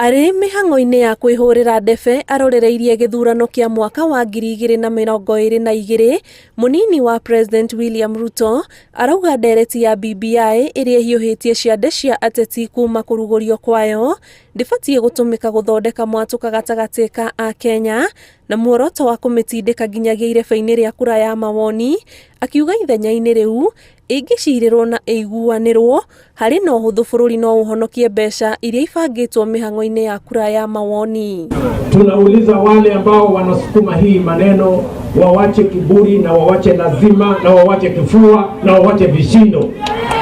Arĩ mĩhang'o-inĩ ya kwĩhũrĩra ndebe arorereirie gĩthurano kĩa mwaka wa 2022, mũnini wa President William Ruto arauga ndereti ya BBI ĩrĩa ĩhiũhĩtie ciande cia ateti kuma kũrugũrio kwayo ndĩbatiĩ gũtũmĩka gũthondeka mwatũka gatagatĩ ka Akenya na muoroto wa kũmĩtindĩka nginyagia irebe-inĩ rĩa kura ya mawoni, akiuga ithenya-inĩ rĩu ĩngĩcirĩrwo na ĩiguanĩrwo harĩ na ũhũthũ bũrũri no ũhonokie mbeca iria ibangĩtwo mĩhang'o-inĩ ya kura ya mawoni. Tunauliza wale ambao wanasukuma hii maneno wawache kiburi na wawache lazima na wawache kifua na wawache vishindo.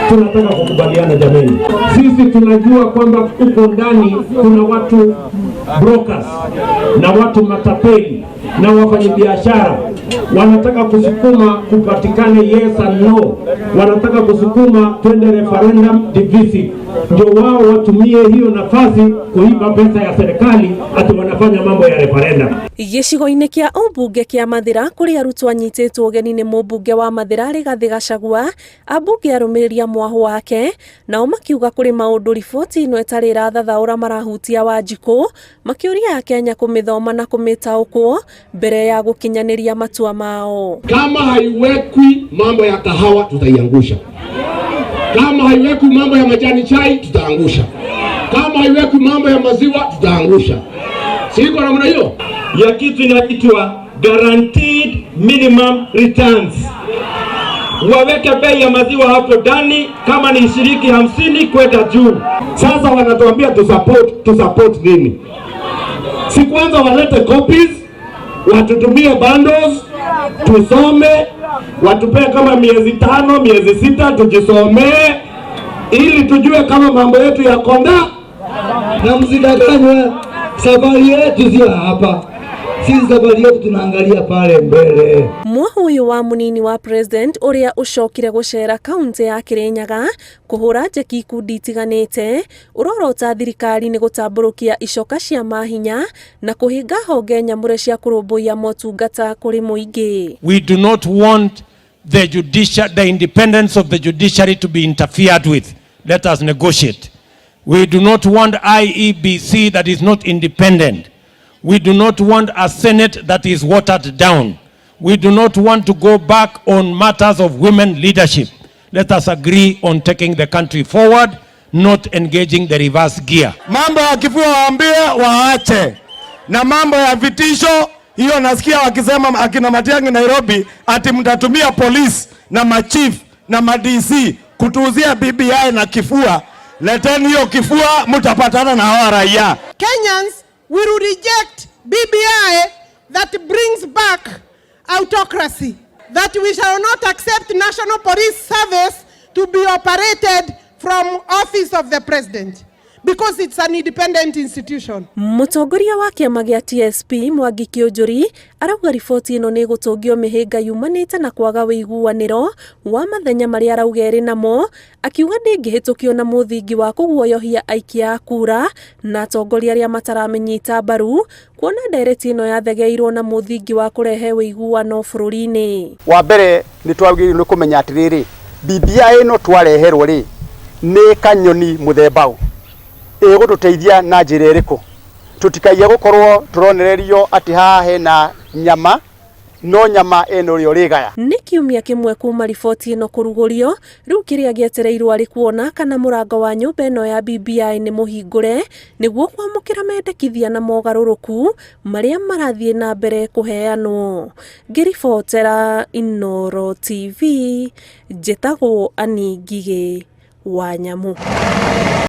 Tunataka kukubaliana jameni, sisi tunajua kwamba huko ndani kuna watu brokers na watu matapeli na wafanyabiashara wanataka kusukuma kupatikane yes and no, wanataka kusukuma twende referendum divisive, ndio wao watumie hiyo nafasi kuiba pesa ya serikali ati wanafanya mambo ya referendum. Gĩcigo-inĩ kĩa ũmbunge kĩa Mathĩra kũrĩa Ruto anyitĩtwo ũgeni nĩ mũmbunge wa Mathĩra Rigathĩ Gachagua, ambunge arũmĩrĩri a mwahũ wake nao makiuga kũrĩ maũndũ riboti ĩno ĩtarĩ ĩrathathaũra marahutia Wanjikũ, makĩũria Akenya kũmĩthoma na kũmĩtaũkwo mbere ya gũkinyanĩria matua mao. Kama haiwekwi mambo ya kahawa tutaiangusha. Kama haiwekwi mambo ya majani chai tutaangusha. Kama haiwekwi mambo ya maziwa tutaangusha. Si iko namna hiyo? Ya kitu inaitwa guaranteed minimum returns. Waweke bei ya maziwa hapo ndani, kama ni shilingi 50 kwenda juu. Sasa wanatuambia tu support, tu support nini? Si kwanza walete copies, watutumie bundles, tusome, watupee kama miezi 5, miezi 6 tujisomee ili tujue kama mambo yetu yako nda. Na msidanganywe, safari yetu sio hapa. Sisi safari yetu tunaangalia pale mbele. Mwahu ũyũ wa mũnini wa president ũrĩa ũcokire gũcera kaunti ya Kirinyaga kũhũra njeki ikundi itiganĩte ũrorota thirikari nĩ gũtambũrũkia icoka cia mahinya na kũhinga honge nyamũre cia kũrũmbũiya motungata kũrĩ mũingĩ. We do not want the independence of the judiciary to be interfered with. Let us negotiate. We do not want IEBC that is not independent. We do not want a Senate that is watered down. We do not want to go back on matters of women leadership. Let us agree on taking the country forward, not engaging the reverse gear. Mambo ya kifua waambie waache, na mambo ya vitisho hiyo nasikia wakisema akina Matiang'i Nairobi ati mtatumia polisi na machief na ma-DC kutuuzia BBI na kifua. Leteni hiyo kifua, mtapatana na hawa raia. Kenyans will reject BBI that brings back autocracy, that we shall not accept National Police Service to be operated from office of the president because it's an independent institution. Mũtongoria wa kĩama gĩa TSP Mwangi Kĩũnjũri arauga riboti ĩno nĩ ĩgũtũngio mĩhĩnga yumanĩte na kwaga wĩiguanĩro wa mathenya marĩa arauga ĩrĩ namo, akiuga ndĩngĩhĩtũkio na mũthingi wa kũguoyohia aikia a kura na atongoria arĩa mataramĩnyita mbaru, kuona ndereti ĩno yathegeirwo na mũthingi wa kũrehe wĩiguano bũrũri-inĩ. Wa mbere nĩ twagĩrĩirwo nĩ kũmenya atĩrĩrĩ, BBI ĩno twareherwo rĩ nĩ kanyoni mũthemba ũ, ĩgũtũteithia na njĩra ĩrĩkũ? Tũtikaiye gũkorwo tũronererio atĩ haha hena nyama no nyama ĩno ũrĩa ũrĩgaya. Nĩ kiumia kĩmwe kuma riboti ĩno kũrugũrio, rĩu kĩrĩa gĩetereirwo arĩ kuona kana mũrango wa nyũmba ĩno ya BBI nĩ mũhingũre nĩguo kwamũkĩra mendekithia na mogarũrũku marĩa marathiĩ na mbere kũheanwo. Ngĩribotera Inooro TV, njĩtagwo Annie Ngigĩ wa Nyamu.